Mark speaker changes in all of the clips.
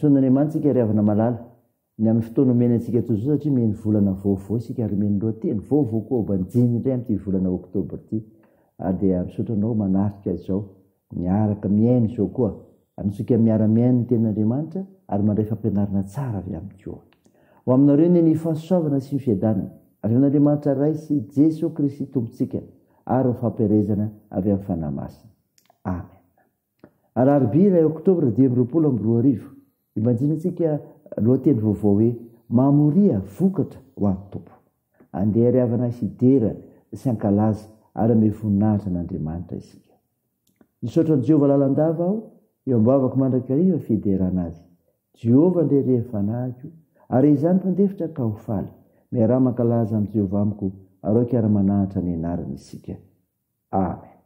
Speaker 1: Misaona Andriamanitra isika ry havana malala ny amin'ny fotoana omeny antsika toy izao satria omeny volana vaovao isika ary omeny lohateny vaovao koa hobanjiny indray amin'ity volana oktobra ity ary dia misaotra anao manarika izao miaraka mihaino izao koa antsika miara-mihaino ny tenin'Andriamanitra ary mandray fampianarana tsara avy aminy koa. Ho aminareo anie ny fahasoavana sy ny fiadanana avy amin'Andriamanitra Ray sy Jesoa Kristy Tompontsika ary ny fampielezana avy amin'ny Fanahy Masina. Amen. Alarobia iray oktobra 2025, ibanjinantsika lohateny vaovao hoe Mamoria vokatra ho an'ny Tompo. Andeha ry havana hidera sy hankalaza ary hanome voninahitra an'Andriamanitra isika. Misaotra an'i Jehovah lalandava aho, eo am-bavako mandrakariva fiderana azy. Jehovah ndre re fanahiko, ary izany mpandefitra ka ho faly. Miaraha mankalaza amin'i Jehovah amiko, ary aoka hiara-manahatra ny anarany isika. Amen.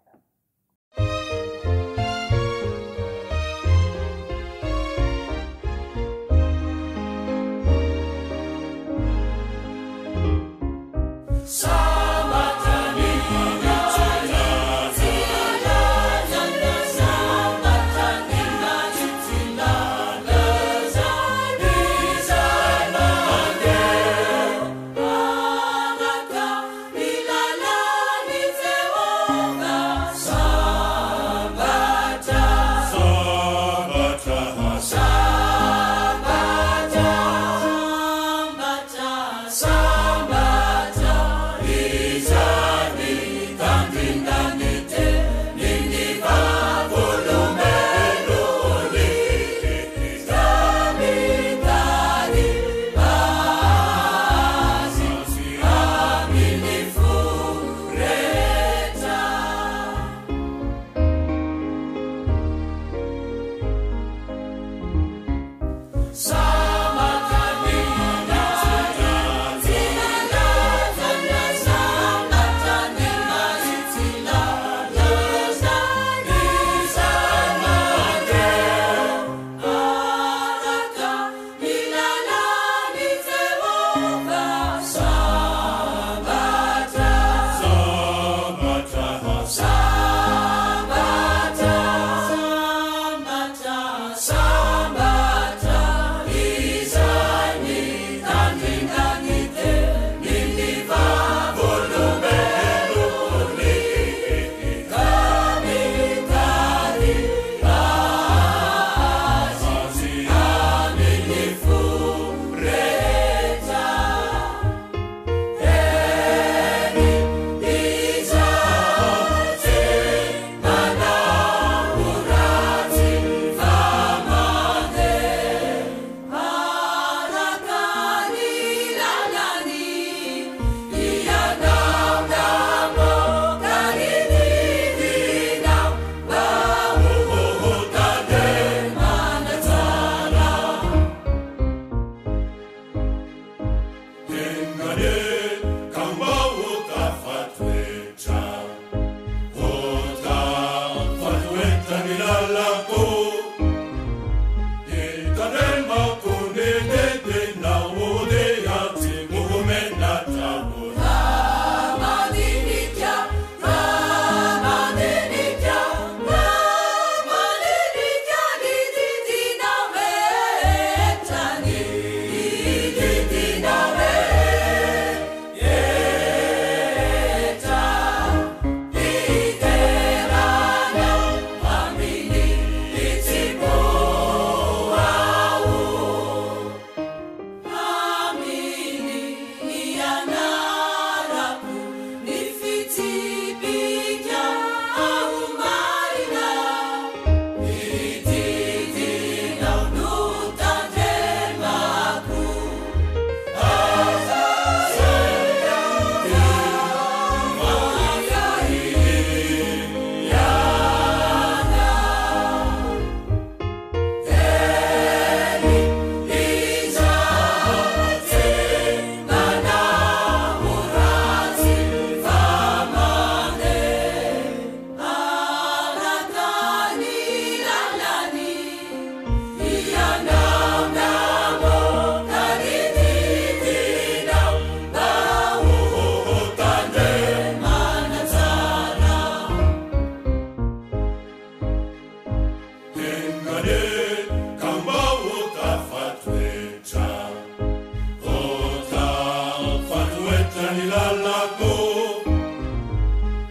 Speaker 2: ny lalako,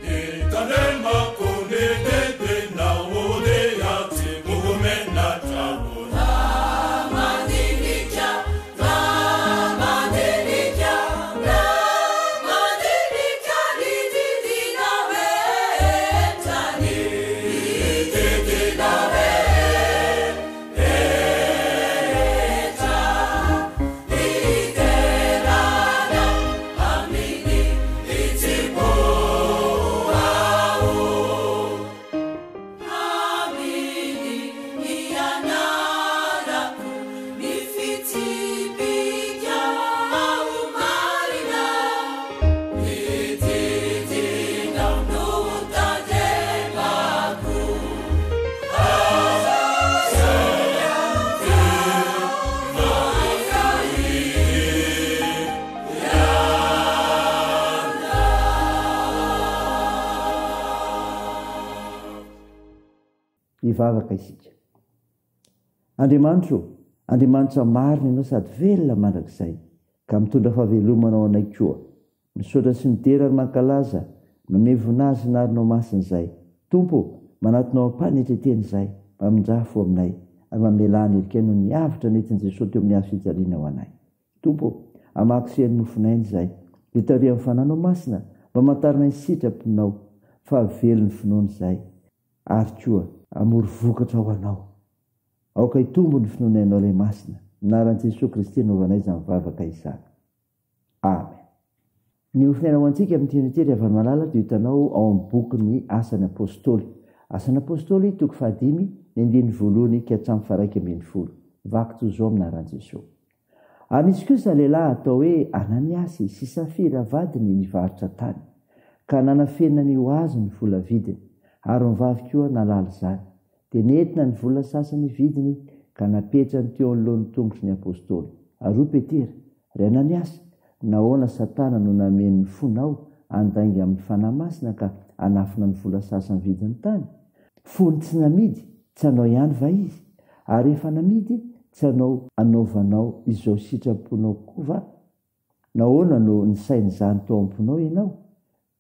Speaker 2: Hitandremako ny didinao, dia tsy ho menatra aho.
Speaker 3: Raha mandinika, raha mandinika, raha mandinika ny didinao rehetra, ny didinao rehetra.
Speaker 1: Hivavaka isika. Andriamanitro ô, Andriamanitra marina Ianao sady velona mandrakizay, ka mitondra fahavelomana ho anay koa. Misaotra sy midera ary mankalaza, manome voninahitra ny anaranao masina izahay. Tompo ô, manatona ao am-panetren-tena izahay, mamindrà fo aminay, ary mamelà ny helikay noho ny avotra nentin'i Jesoa teo amin'ny hazo fijaliana ho anay. Tompo ô, hamaky sy haino mofon'aina izahay, dia tariho amin'ny Fananao Masina, mba hamantaranay ny sitraponao, fa velon'ny finoana izahay, ary koa hamory vokatra ho Anao. Aoka hitombo ny finoanay Anao Ilay Masina. Anaran'i Jesoa Kristy anaovanay izany vavaka izany. Amen. Ny hofonaina ho antsika amin'ity anio ity ry havana malala dia hitanao ao amin'ny bokin'ny Asan'ny Apostoly. Asan'ny Apostoly, toko fahadimy, ny andininy voalohany ka hatramin'ny faha-11. Vaky toy izao amin'ny anaran'i Jesoa. Ary nisy kosa lehilahy atao hoe Ananiasy sy Safira vadiny nivarotra tany, ka nanafenany ho azy ny vola vidiny, ary ny vavy koa nahalala izany. Dia nentina ny vola sasany vidiny ka napetrany teo anoloan'ny tongotry ny apostoly. Ary hoy Petera, Ry Ananiasy, nahoana Satana no nameno ny fonao handainga amin'ny Fanahy Masina ka hanafina ny vola sasany vidin'ny tany? Fony tsy namidy, tsy anao ihany va izy? Ary rehefa namidy, tsy anao hanaovanao izao sitraponao koa va? Nahoana no nisaina izany tao am-ponao ianao?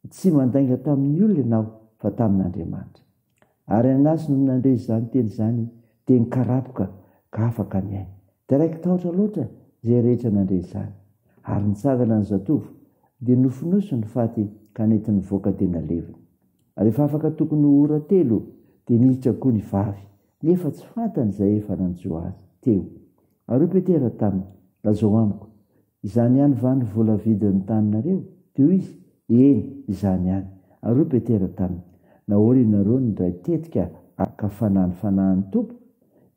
Speaker 1: Tsy mandainga tamin'ny olona ianao fa tamin'Andriamanitra. Ary Ananasy nony nandre izany teny izany dia nikarapoka ka afaka ny ainy. Dia raiki-tahotra loatra izay rehetra nandre izany. Ary nitsangana ny zatovo, dia nofonosiny ny faty ka nentiny nivoaka dia naleviny. Rehefa afaka tokony ho ora telo dia niditra koa ny vavy, nefa tsy fantany izay efa nanjo azy teo. Ary hoy Petera taminy, Lazao amiko, Izany ihany va ny vola vidin'ny taninareo? Dia hoy izy, Eny, izany ihany. Ary hoy Petera taminy, Nahoana ianareo no niray tetika haka fanahy ny fanahin'ny Tompo?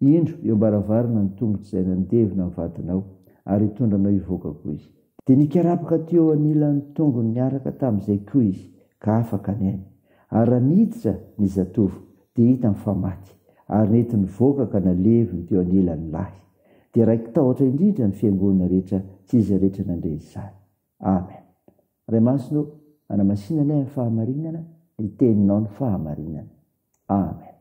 Speaker 1: Indro, eo am-baravarana ny tongotr'izay nandevina ny vadinao, ary hitondra anao hivoaka koa izy. Dia nikarapoka teo anilan'ny tongony niaraka tamin'izay koa izy, ka afaka ny ainy. Ary raha niditra ny zatovo, dia hitany fa maty, ary nentiny nivoaka ka naleviny teo anilan'ny lahy. Dia raiki-tahotra indrindra ny fiangonana rehetra sy izay rehetra nandre izany. Amen. Ray Masina ô, anamasina anay amin'ny fahamarinana, ny Teninao ny fahamarinana. Amen.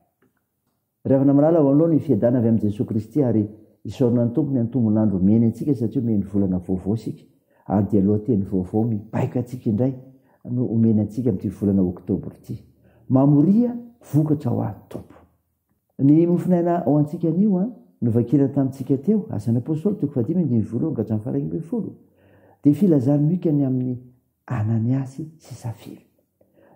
Speaker 1: Ry havana malala, ho anao ny fiadana avy amin'i Jesoa Kristy ary isaorana ny Tompo ny antombon'andro omeny antsika satria omeny volana vaovao isika ary dia lohateny vaovao mibaiko antsika indray no omeny antsika amin'ity volana oktobra ity. Mamoria vokatra ho ahy Tompo. Ny mofonaina ho antsika anio an, novakiana tamintsika teo, Asan'ny Apostoly toko fahadimy andininy voalohany ka hatramin'ny faha-11, dia filazan'i Mika ny amin'i Ananiasy sy Safira.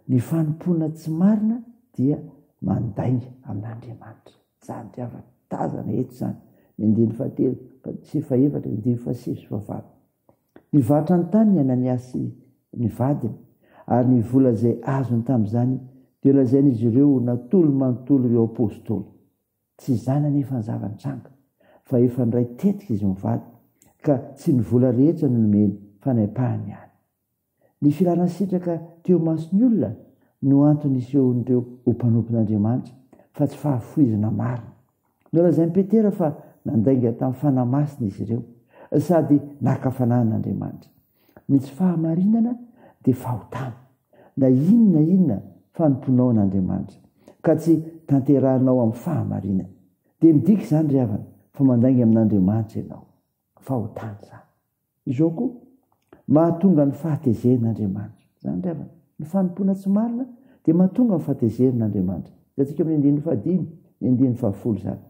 Speaker 1: Ny fanompoana tsy marina dia mandainga amin'Andriamanitra. Izany ry havana, tazana eto izany, ny andininy fahatelo sy fahefatra, ny andininy fahasivy sy fahavalo. Nivarotra ny taniny Ananiasy sy ny vadiny, ary ny vola izay azony tamin'izany dia lazain'izy ireo ho natolony manontolo ireo apostoly. Tsy izany anefa ny zava-nitranga, fa efa niray tetika izy mivady, ka tsy ny vola rehetra no nomeny fa ny ampahany ihany. Ny filana sitraka teo imason'ny olona no antony nisehoan'ireo ho mpanompon'Andriamanitra, fa tsy fahafoizana marina. Nolazain'i Petera fa nandainga tamin'ny Fanahy Masina izy ireo, sady naka fanahy an'Andriamanitra. Ny tsy fahamarinana dia fahotana, na inona na inona fanompoanao an'Andriamanitra, ka tsy tanterahinao amin'ny fahamarinana. Dia midika izany ry havana fa mandainga amin'Andriamanitra ianao. Fahotana izany. Izao koa, mahatonga ny fahatezeran'Andriamanitra. Izany ry havana. Ny fanompoana tsy marina dia mahatonga ny fahatezeran'Andriamanitra. Hitantsika amin'ny andininy fahadimy, ny andininy fahafolo izany.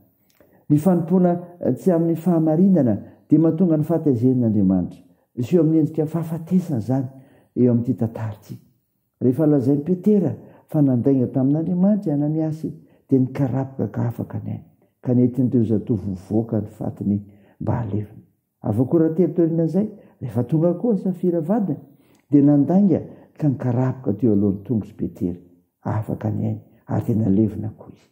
Speaker 1: Ny fanompoana tsy amin'ny fahamarinana dia mahatonga ny fahatezeran'Andriamanitra. Miseho amin'ny endrika fahafatesana izany eo amin'ity tantara ity. Rehefa lazain'i Petera fa nandainga tamin'Andriamanitra i Ananiasy, dia nikarapoka ka afaka ny ainy, ka nentin'ireo zatovo hivoaka ny fatiny mba halevina. Afaka ora telo taorian'izay, rehefa tonga koa Safira vadiny, dia nandainga ka nikarapoka teo alohan'ny tongotr'i Petera. Afaka ny ainy, ary dia nalevina koa izy.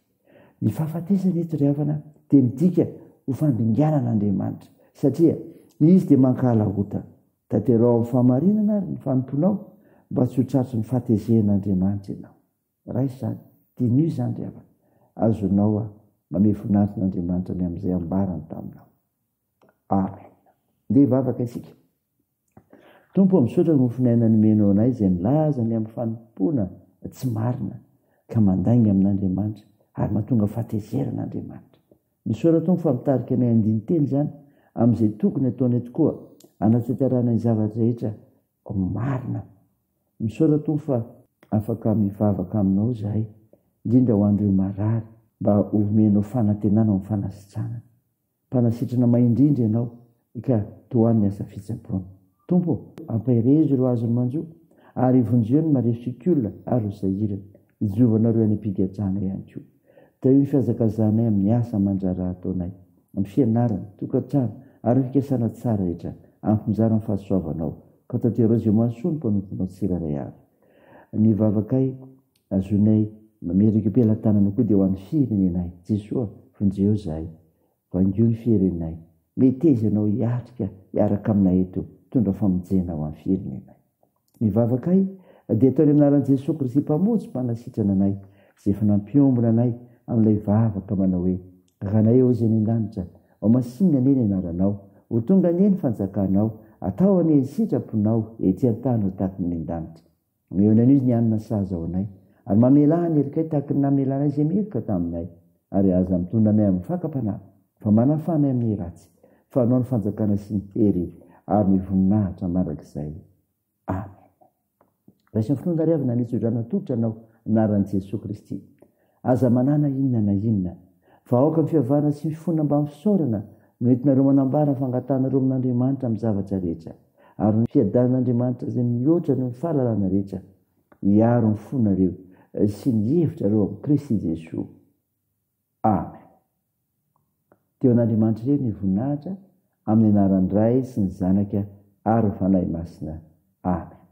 Speaker 1: Ny fahafatesana eto ry havana dia midika ho fandringanana Andriamanitra, satria Izy dia mankahala ota. Tanterao amin'ny fahamarinana ary ny fanompoanao mba tsy ho tratry ny fahatezeran'Andriamanitra ianao. Raiso izany, diniho izany ry havana. Azonao aho mamehy voninahitr' Andriamanitra ny amin'izay ambarany taminao. Amen. Ndeha hivavaka isika. Tompo ô, misaotra ny mofon'aina nomenao anay izay milaza ny amin'ny fanompoana tsy marina ka mandainga amin'Andriamanitra ary mahatonga fahatezerana Andriamanitra. Misaotra Tompo fa mitarika anay handini-teny izany amin'izay tokony ataonay tokoa hanatanterahana ny zavatra rehetra ho marina. Misaotra Tompo fa afaka mivavaka aminao izahay, indrindra ho an'ireo marary, mba homenao fanantenana ao amin'ny fanasitranana. Mpanasitrana mahay indrindra Ianao ka tohano ny asa fitsaboana. Tompo ô, ampaherezo ireo azon'ny manjo, ary vonjeo ny marefo sy kola ary ho sahirana. Ijovanareo any am-pigadrana ihany koa. Tahio ny fihazakazahanay amin'ny asa aman-draharaha ataonay, amin'ny fianarana, tokantrano, ary ny fikasana tsara rehetra. Ampinjara ny fahasoavanao, ka tanterao izay mahasoa ny mpanomponao tsirairay avy. Ny vavakay azonay mametraka am-pelatanana koa dia ho an'ny firenenay. Jesoa, vonjeo izahay. Vangio ny firenay. Meteza ianao hiatrika hiaraka aminay eto, hitondra famonjena ho an'ny firenenay. Ny vavakay dia ataony amin'ny anaran'i Jesoa Kristy Mpamonjy Mpanasitrana anay, izay efa nampiombona anay amin'ilay vavaka manao hoe, Ranay ô izay any an-danitra, homasinina anie ny anaranao, ho tonga anie ny fanjakanao, atao anie ny sitraponao ety an-tany ho tahaka ny any an-danitra. Omeo anay ny hanina sahaza ho anay, ary mamelà ny helokay tahaka ny namelanay izay meloka taminay, ary aza mitondra anay amin'ny fakam-panahy, fa manafaha anay amin'ny ratsy, fa Anao ny fanjakana sy ny hery ary ny voninahitra mandrakizay. Amen. Raiso ny finoana ry havana ny tsodrano atolotra anao anaran'i Jesoa Kristy. Aza manana inona na inona, fa aoka ny fihavana sy ny fifona mbamin'ny fisaorana no entinareo manambara ny fangatahanareo amin'Andriamanitra amin'ny zavatra rehetra, ary ny fiadanan'Andriamanitra izay mihoatra noho ny fahalalana rehetra hiaro ny fonareo sy ny hevitrareo amin'i Kristy Jesoa. Amen. Teo an'Andriamanitra irery ny voninahitra, amin'ny anaran'ny Ray sy ny Zanaka ary ny Fanahy Masina. Amen.